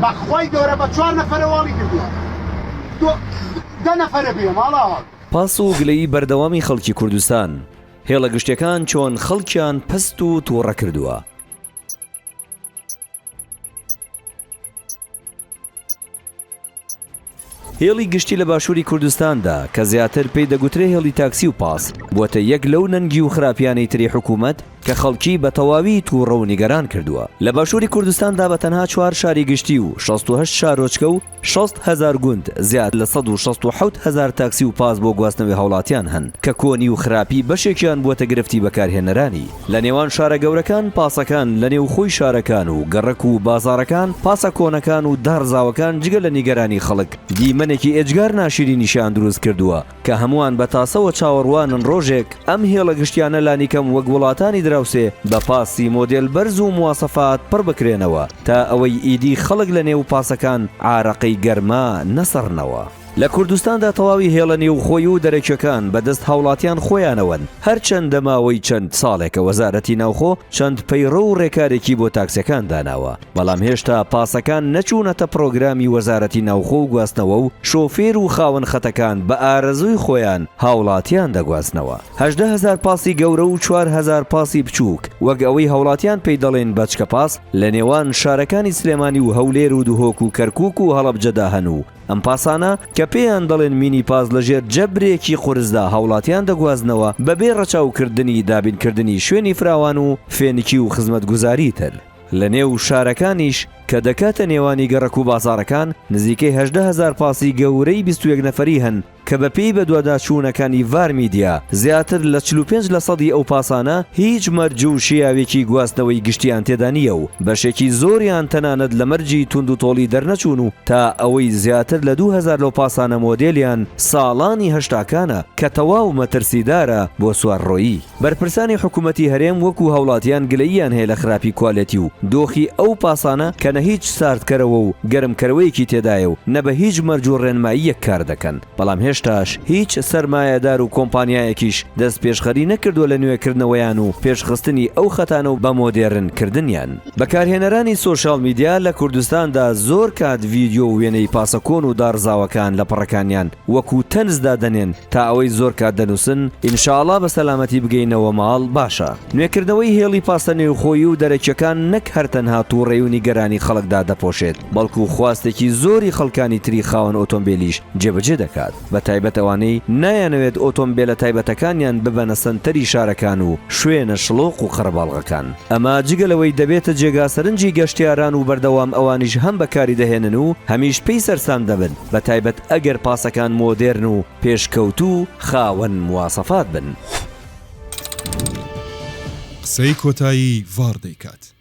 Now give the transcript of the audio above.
بەخوای گەورە بە چوار نەفەرە واڵی کردووە دو دە نەفەرە بێ ماڵاوە. پاس و گلەیی بەردەوامی خەڵکی کوردستان، هێڵە گشتیەکان چۆن خەڵکیان پەست و توڕە کردووە. هێڵی گشتی لە باشووری کوردستاندا کە زیاتر پێی دەگوترێ هێڵی تاکسی و پاس، بووەتە یەک لەو نەنگی و خراپیانەی تری حکوومەت کە خەڵکی بە تەواوی تووڕە و نیگەران کردووە. لە باشووری کوردستاندا بە تەنها چوار شاری گشتی و 68 شارۆچکە و 60 هەزار گوند زیاد لە 167 هەزار تاکسی و پاس بۆ گواستنەوەی هاوڵاتیان هەن کە کۆنی و خراپی بەشێکیان بووەتە گرفتی بەکارهێنەرانی. لە نێوان شارە گەورەکان پاسەکان لە نێوخۆی شارەکان و گەڕەک و بازاڕەکان پاسە کۆنەکان و داڕزاوەکان جگە لە نیگەرانی خەڵک دیمەنێکی ئێجگار ناشیرینیشیان دروست کردووە کە هەمووان بە تاسەوە چاوەڕوانن ڕۆژێک ئەم هێڵە گشتیانە لانیکەم وەک وڵاتانی دراوسێ بە پاسی مۆدێل بەرز و مواسەفات پڕ بکرێنەوە تا ئەوەی ئیدی خەڵک لە نێو پاسەکان عارەقەی گەرما نەسڕنەوە. لە کوردستاندا تەواوی هێڵە نێوخۆی و دەرەکیەکان بە دەست هاوڵاتیان خۆیانەوەن، هەرچەندە ماوەی چەند ساڵێکە وەزارەتی ناوخۆ چەند پەیڕەو و ڕێکارێکی بۆ تاکسیەکان داناوە، بەڵام هێشتا پاسەکان نەچوونەتە پڕۆگرامی وەزارەتی ناوخۆ و گواستنەوە و شۆفێر و خاوەن خەتەکان بە ئارەزووی خۆیان هاوڵاتیان دەگوازنەوە. 18 هەزار پاسی گەورە و 4000 پاسی بچووک وەک ئەوەی هاوڵاتیان پێی دەڵێن بەچکە پاس لە نێوان شارەکانی سلێمانی و هەولێر و دهۆک و کەرکوک و هەڵەبجەدا هەن و ئەم پاسانە کە پێیان دەڵێن مینی پاس لەژێر جەبرێکی قورسدا هاوڵاتیان دەگوازنەوە بەبێ ڕەچاوکردنی دابینکردنی شوێنی فراوان و فێنکی و خزمەتگوزاری تر. لە نێو شارەکانیش کە دەکاتە نێوانی گەڕەک و بازاڕەکان نزیکەی 18 هەزار پاسی گەورەی 21 نەفەری هەن کە بەپێی بەدواداچوونەکانی ڤار میدیا زیاتر لە 45 لە سەدی ئەو پاسانە هیچ مەرج و شیاوێکی گواستنەوەی گشتیان تێدا نییە و بەشێکی زۆریان تەنانەت لە مەرجی توندوتۆڵی دەرنەچوون و تا ئەوەی زیاتر لە 2000 لەو پاسانە مۆدێلیان ساڵانی هەشتاکانە کە تەواو مەترسیدارە بۆ سوارڕۆیی. بەرپرسانی حکومەتی هەرێم وەکو هاوڵاتیان گلەییان هەیە لە خراپی کوالێتی و دۆخی ئەو پاسانە کە نە هیچ ساردکەرەوە و گەرمکەرەوەیەکی تێدایە و نە بە هیچ مەرج و ڕێنماییەک کار دەکەن، بەڵام هێشتاش هیچ سەرمایەدار و کۆمپانیایەکیش دەستپێشخەری نەکردووە لە نوێکردنەوەیان و پێشخستنی ئەو خەتانە و بە مۆدێرن کردنیان. بەکارهێنەرانی سۆشیال میدیا لە کوردستاندا زۆر کات ڤیدیۆ و وێنەی پاسە کۆن و داڕزاوەکان لە پەڕەکانیان وەکو تەنز دادەنێن تا ئەوەی زۆر کات دەنووسن ان شاءاللە بە سەلامەتی بگەینەوە ماڵ باشە نوێکردنەوەی هێڵی پاسە نێوخۆیی و دەرەکیەکان نەک هەر تەنها توڕەی و نیگەرانی خەڵک دادەپۆشێت بەڵکو خواستێکی زۆری خەڵکانی تری خاوەن ئۆتۆمبێلیش جێبەجێ دەکات بە تایبەت ئەوانەی نایانەوێت ئۆتۆمبێلە تایبەتەکانیان ببەنە سەنتەری شارەکان و شوێنە شڵۆق و قەرەباڵغەکان. ئەمە جگە لەوەی دەبێتە جێگا سەرنجی گەشتیاران و بەردەوام ئەوانیش هەم بەکاری دەهێنن و هەمیش پێی سەرسام دەبن بە تایبەت ئەگەر پاسەکان مۆدێرن و پێشکەوتوو و خاوەن مواسەفات بن. قسەی کۆتایی ڤاڕ دەیکات.